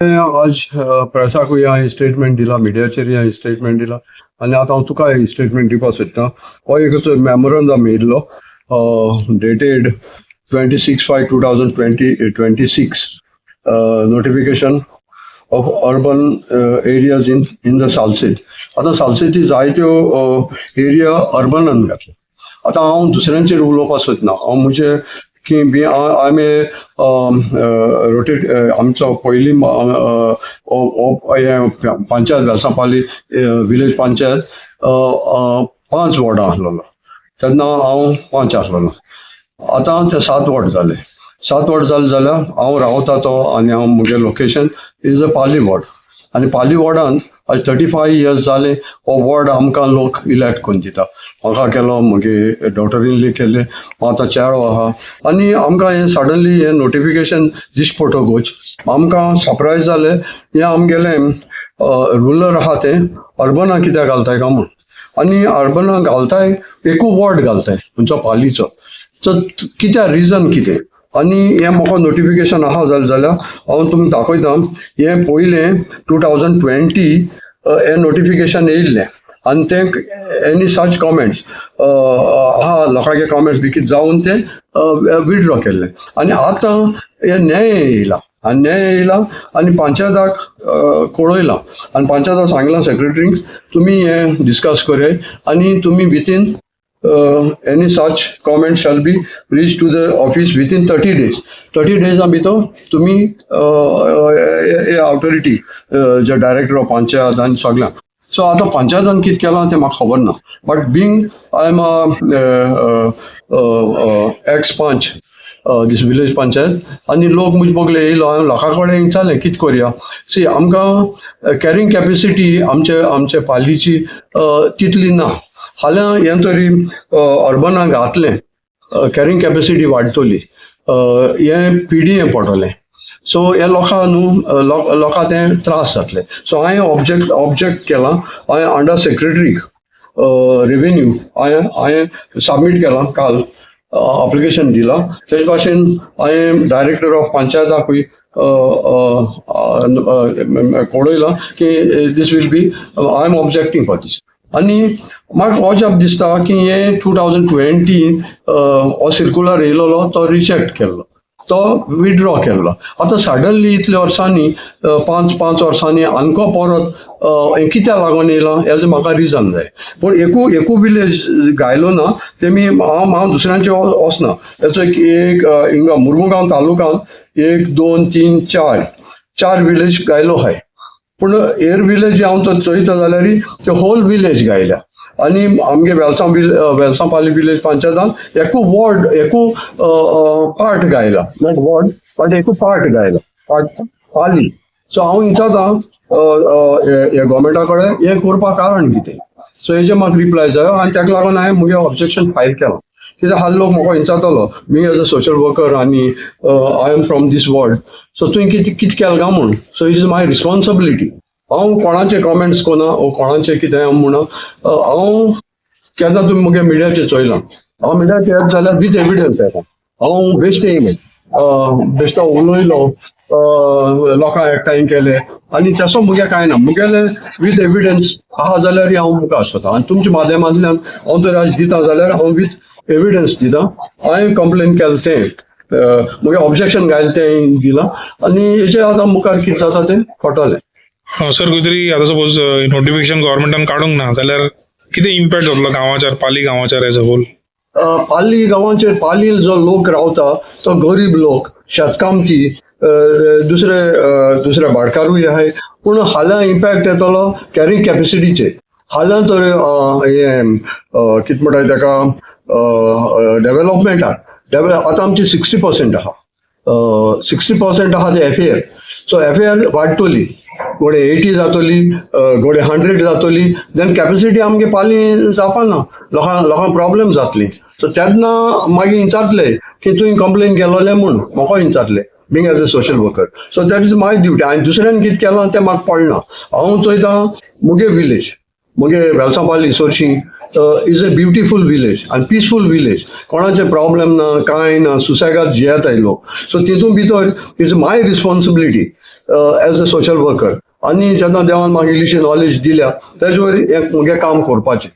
आज प्रेसाकूय हांवें स्टेटमेंट दिला, मिडियाचेर हांवें स्टेटमेंट दिला आनी आतां हांव तुका स्टेटमेंट दिवपाक सोदतां. हो एक मेमोरंडम येयल्लो dated 26/5/2026, notification of urban areas in the Salcete. आतां सालसेती जायत्यो एरिया अर्बनान घातले. आतां हांव दुसऱ्यांचेर उलोवपाक सोदना. हांव म्हजे की बी आमी रोटेट आमचो पयलीं हें पंचायत, वेलसांपाली विलेज पंचायत पांच वॉर्डां आसलेलो तेन्ना हांव पंच आसलेलो. आतां ते सात वॉर्ड जाले. सात वॉर्ड जाले जाल्यार हांव रावता तो आनी हांव म्हगे location is a Pali ward आनी पाली वॉर्डान आज 35 इयर्स जाले हो वॉर्ड आमकां लोक इलेक्ट करून दिता. म्हाका केलो, म्हगे डॉटर इन केले, आतां चेडो आहा आनी आमकां हें सडनली हें नोटिफिकेशन दिश्टी पडटकूच आमकां सरप्रायज जालें. हें आमगेलें रुरल आहा तें अर्बना कित्याक घालताय काय म्हूण. आनी अर्बना घालताय, एकू वॉर्ड घालताय खंयचो पालीचो, सो कित्याक, रिजन कितें? आनी हें म्हाका नोटिफिकेशन आहा जालें जाल्यार हांव तुमकां दाखयता. हें पयलें 2020 हें नोटिफिकेशन येयल्लें आनी तें एनी सच कॉमेंट्स आहा, लोकांचे कॉमेंट्स बी कितें जावन तें विड्रॉ केल्लें. आनी आतां हें न्याय येयला आनी न्याय येयला आनी पंचायताक कळयलां आनी पंचायताक सांगलां सेक्रेटरींक, तुमी हें डिस्कस करया आनी तुमी within any such comment shall be reach to the office within 30 days. 30 डेजा भितर तुमी authority J director of panchayat आनी सगळ्यांक. सो आतां पंचायतान कितें केलां तें म्हाका खबर ना, but being I am ex panch this village panchayat आनी लोक म्हजे बगले येयलो, हांवें लोकां कडेन विचारलें कितें करया. सी, आमकां कॅरिंग कॅपेसिटी आमचे आमचे पालीची तितली ना. फाल्यां हें तरी अर्बनाक घातलें, कॅरिंग कॅपेसिटी वाडटली, हें पीडीए पडटलें. सो हे लोकांक न्हू, लोकांक तें त्रास जातले. सो हांवें ऑब्जेक्ट केलां. हांवें अंडर सेक्रेटरी रेवेन्यू हांवें सबमीट केलां, काल अप्लिकेशन दिलां. तेज भाशेन हांवें डायरेक्टर ऑफ पंचायताकूय कळयलां की this will be, I am objecting for this. आनी म्हाका अजाप दिसता की हें 2020 हो सर्कुलर येयलेलो, तो रिजेक्ट केल्लो, तो विड्रॉ केल्लो. आतां सडनली इतल्या वर्सांनी, पांच वर्सांनी आमकां परत हें कित्याक लागून येयलां हेजें म्हाका रिजन जाय. पूण एकू एकू विलेज गायलो ना तेमी. हांव दुसऱ्यांचे वचना. हेचो एक एक हिंगा मुर्मुगांव तालुकांत एक, दोन, तीन, चार, चार विलेज गायलो आहाय. पूण एर विलेज हांव तर चोयता जाल्यार ते होल विलेज गायल्या आनी आमगे वेलसांव वेलसांव पाली विलेज पंचायतान एकू वॉर्ड, एकू पार्ट गायला, not ward but एकू पार्ट गायला, पार्ट पाली. सो हांव विचारता हे गोवोरमेंटा कडेन, हें करपाक कारण कितें? सो हेजें म्हाका रिप्लाय जायो आनी ताका लागून हांवें म्हगे ऑब्जेक्शन फायल केलां. कित्याक हाल लोक म्हाका विचारतलो, me as a social worker आनी I am from this ward, so तुवें कितें कितें केलें काय म्हूण. So it is my responsibility. हांव कोणाचे कॉमेंट्स कोना वो कोणाचें कितें हांव म्हणा. हांव केन्ना तुमी मुगे मिडियाचेर चोयलां, हांव मिडियाचेर येत जाल्यार विथ एविडन्स येता. हांव बेश्टें बेश्टो उलयलो, लोकांक एकठांय केले आनी तसो मुगे कांय ना. मुगेले विथ एविडन्स आहा जाल्यार हांव मुखार सोदता आनी तुमच्या माध्यमांतल्यान हांव तर आज दिता जाल्यार हांव विथ एविडन्स दिता. हांवें कंप्लेन केलें तें, मुगे ऑब्जेक्शन घायलें तें दिलां आनी हेजेर आतां मुखार कितें जाता तें कळटलें. सर, खंय तरी आतां सपोज नोटिफिकेशन गव्हर्मेंटान काडूंक ना जाल्यार कितें इम्पॅक्ट जातलो गांवाचेर, पाली गांवाचेर एज अ होल? पाली गांवाचेर, पालील जो लोक रावता तो गरीब लोक, शेतकामती, दुसरे भाटकारूय आहाय. पूण हाल्यां इम्पॅक्ट येतलो कॅरिंग कॅपेसिटीचेर. हाल्यां तर हें कितें म्हणटाय ताका, डेव्हलपमेंटाक आतां आमची 60% आहा, 60% आहा ते एफएआर. सो एफएआर वाडटली, घोडे 80 जातली, घोडे 100 जातली, then capacity आमगे पाली जावपा ना. लोकांक प्रॉब्लेम जातली. सो तेन्ना मागीर विचारतले की तुवें कंप्लेन केलोलें म्हूण म्हाका विचारतले, being as a social worker. So that is my duty. हांवें दुसऱ्यान कितें केलां तें म्हाका पडना. हांव चोयता मुगे विलेज, मुगे वेलसांपाली सोरशी is a beautiful village आनी पिसफूल विलेज. कोणाचे प्रॉब्लेम ना, कांय ना, सुसेगाद जियेताय लोक. सो तितून भितर is my responsibility. as a social worker. आनी जेन्ना देवान म्हाका इल्लीशी नॉलेज दिल्या, तेजे वयर हें म्हगें काम करपाचें.